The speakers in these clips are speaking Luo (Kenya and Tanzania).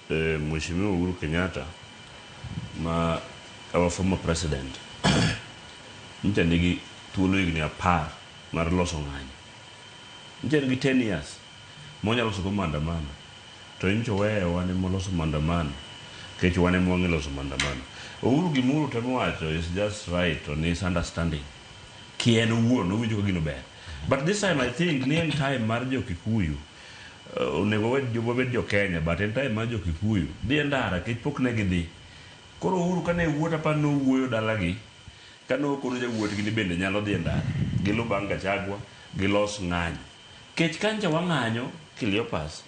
Mheshimiwa Uhuru Kenyatta ma our former president nyicha nigi thuolo higni 10 mar loso ng'anyo. Nyicha en gi 10 years monyalo loso go maandamano. To nyicha oweyo wan ema waloso maandamano nikech wan ema wang'e loso maandamano. Uhuru gima Uhuru temo wacho is just right on his understanding. Ki en owuon owinjo ka gino ber. But this time I think ni en time mar jo Kikuyu. Onego wabed jo Kenya but en time mar jo Kikuyu. Dhi e ndara nikech pok ne gidhi. Koro Uhuru kane wuot apar nowuoyo dalagi kane okono jawuotgi ni bende nyalo dhi e ndara. Gilu bang' Gachagua, gilos ng'anyo. Kech kancha wang'anyo Cleopas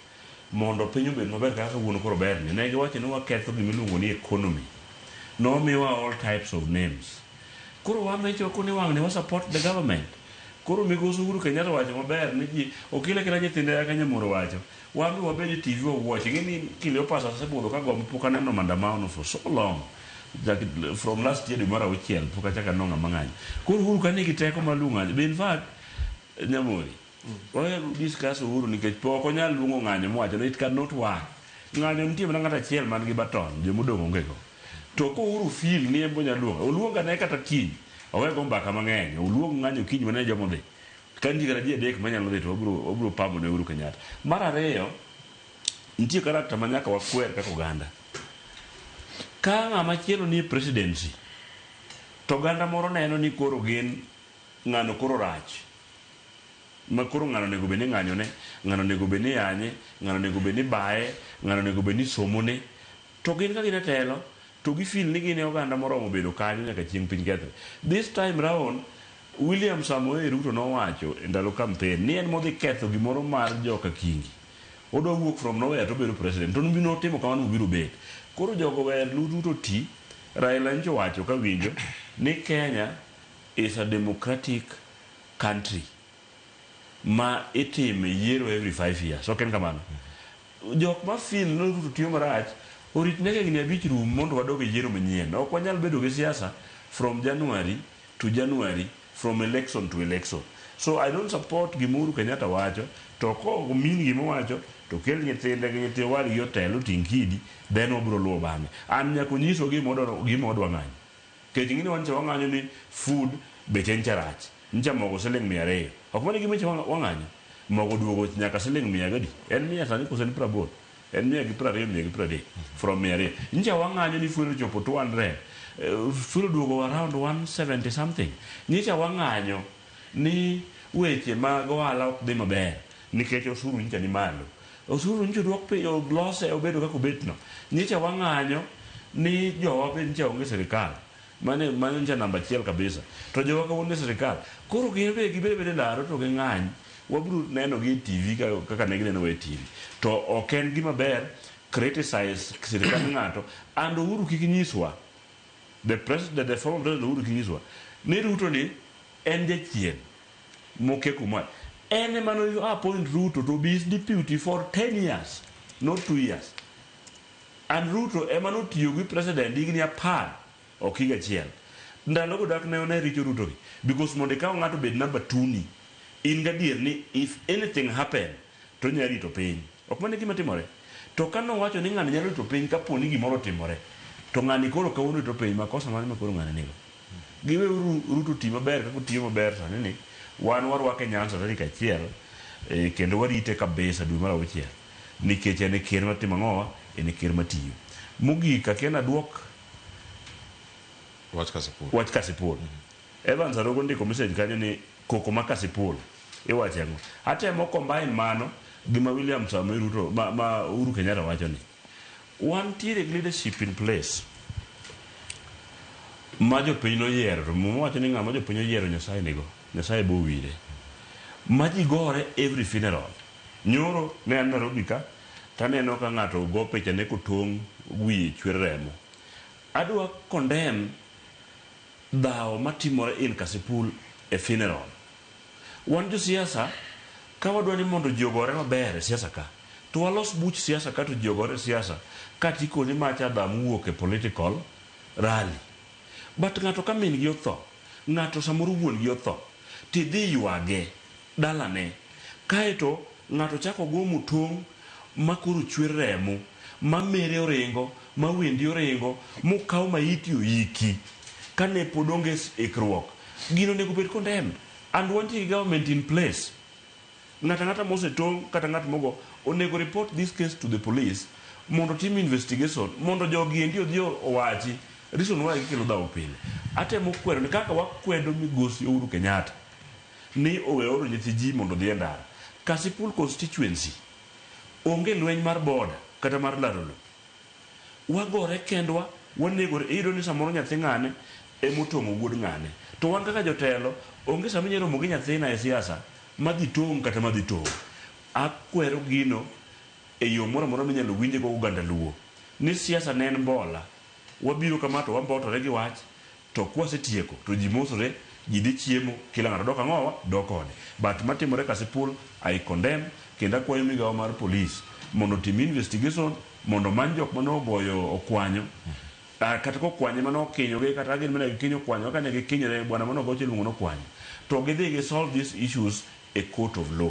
mondo piny obed maber kaka kawuono koro ber ni. Ne giwacho ni waketho gima iluongo ni economy. Nomiwa all types of names. Koro wamecho koni wang' ni wa support the government. Koro migosi Uhuru Kenyatta wacho maber ni ji okila kila nyithinde kaka Nyamoro wacho. Wan be wabed e TV wa watch. Ing'e ni Cleopas asebudho ka gombo pok aneno maandamano for so long. From last year dwe mar auchiel pok achako aneno ng'ama ng'anyo. Koro Uhuru ka nigi teko mar luongo ng'anyo. Be in fact Nyamori, wawe discuss Uhuru nikech pok onyal luongo ng'anyo mowacho ni it cannot work. Ng'anyo nitie mana ng'ato achiel man gi baton, jomodong' onge go. To ko Uhuru feel ni en be onyalo luongo, oluong ane kata kiny. Owe go mbaka mang'eny, oluong ng'anyo kiny mane joma odhi. Ka nitie kata ji adek manyalo dhi to wabiro pamo ne Uhuru Kenyatta. Mar ariyo, nitie character ma nyaka wakwer kaka oganda. Ka ng'ama chielo nie presidency, to oganda moro neno ni koro gin ng'ano koro rach. Ma koro ng'ano onego bed ni ng'anyone, ng'ano onego bed ni yanye, ng'ano onego bed ni baye, ng'ano onego bed ni somone. To gin ka gin e telo, to gi feel ni gin e oganda moromo bedo kanyo nyaka chieng' piny kethre. This time round, William Samoei Ruto nowacho e ndalo campaign ni en modhi ketho gimoro mar joka Kingi. Odwa wuok from nowhere to obedo president. To notimo kamano mobiro bet. Koro jogo wer Ruto ti, Raila nyocha owacho kawinjo ni Kenya is a democratic country ma itime yiero every 5 years. Ok en kamano? Jok ma feel ni Ruto tiyo marach orit nyaka higni 5 rum mondo wadog e yiero manyien. Ok wanyal bedo gi siasa from January to January, from election to election. So I don't support gima Uhuru Kenyatta wacho, to ko mean gima owacho, to kel nyithinde gi nyithi owadgi otel oting' kidi, then wabiro luwo bang'e. An nyaka onyiswa gima odwaro gima odwa ng'anyo. Nikech ing'e ni wan cha wang'anyo ni food beche ncha rach. Ncha mogo siling 200. Ok mano e gima ncha wang'anyo? Mogo oduogo nyaka siling mia gadi? En mia sani koso en 80? En 120, 130. From 200. Ncha wang'anyo ni fuel ochopo 200. Fuel oduogo around 170 something. Nyicha wang'anyo ni weche mag ohala ok dhi maber nikech osuru nyicha ni malo. Osuru nyicha oduok piny, olose obedo kaka obet no. Nyicha wang'anyo ni jowa be nyicha onge sirikal. Mano nyicha namba achiel kabisa. To jowa kawuono e sirikal. Koro gin be gibed abeda e laro to ging'any. Wabiro neno gi e TV kaka ne gineno e TV. To ok en gima ber criticize sirikand ng'ato. And Uhuru kik nyiswa. The president, the former president Uhuru kik nyiswa. Ni Ruto ni en jachien mokia kuma. En ema no appoint Ruto to be his deputy for 10 years, not 2 years. And Ruto ema notiyo gi president higni 10, ok higa achiel. Ndalogo dak ne one richo Ruto gi. Because mondo ikaw ng'ato bed number 2 ni, in gadier ni if anything happen, to onyalo rito piny. Ok mano e gima timore. To ka nowacho ni ng'ani nyalo rito piny kapo ni gimoro otimore, to ng'ani koro kawuono rito piny, makosa mane ma koro ng'ani nigo? Giwe Ruto ti maber kaka otiyo maber sani ni, wan warwake Nyanza tarik 1, kendo warite kabisa dwe mar 6. Nikech en e ker matimo ang'owa, en e ker matiyo. Mogik, akia naduok Wach Kasipul. Wach Kasipul. Evans Arogo ndiko message kanyo ni koko ma Kasipul iwacho ang'o? Atemo combine mano gi ma William Samoei Ruto ma Uhuru Kenyatta wacho ni wantiere gi leadership in place ma jopiny noyiero to Muma wacho ni ng'ama jopiny oyiero Nyasaye nigo, Nyasaye bo wire. Ma ji gore every funeral. Nyoro ne an Nairobi ka taneno ka ng'ato go picha ne kotong' wiye chwer remo. Adwa condemn dhawo matimore in Kasipul e funeral. Wan josiasa ka wadwa ni mondo ji ogore maber e siasa ka, to walos buch siasa ka to ji ogore e siasa ka tikoni macha dha mowuok e political rally. But ng'ato ka min gi otho, ng'ato samoro wuon gi otho, tidhi ywage dalane, kaeto ng'ato chako go mutong' ma koro chwer remo. Ma mere oringo, ma wendi oringo, mokaw maiti oiki. Kane pod onge ikruok. Gino onego bed condemned. And wantie gi government in place. Ng'ato ang'ata mosetong' kata ng'at mogo onego report this case to the police mondo otim investigation mondo jogi endi odhi owachi reason why gikelo dhawo pile. Atemo kwero ni kaka wakwedo migosi Uhuru Kenyatta ni owe oro nyithi ji mondo odhi e ndara. Kasipul constituency onge lweny mar border kata mar laro lo. Wagore kendwa, wanegore, iyudo ni samoro nyathi ng'ane emotong'o wuod ng'ane. To wan kaka jotelo, onge sama inyalo romo gi nyathina e siasa madhi tong' kata madhi tong'. Akwero gino e yo moro amora minyalo winje go oganda luo. Ni siasa ne en mbola. Wabiro kama to wambotore gi wach, to kwasetieko to ji mosore, ji dhi chiemo, kila ng'ato dok ang'owa, dok ode. But matimore Kasipul, I condemn, kendo akwayo migawo mar police mondo otim investigation, mondo omany jok mane ogoyo okwanyo, kata kokwanye mane okinyogi, kata gin mane gikinyo okwanyo, kaka ne gikinyore, bwana mane ogocho iluongo ni okwanyo. To gidhi gi solve these issues e court of law.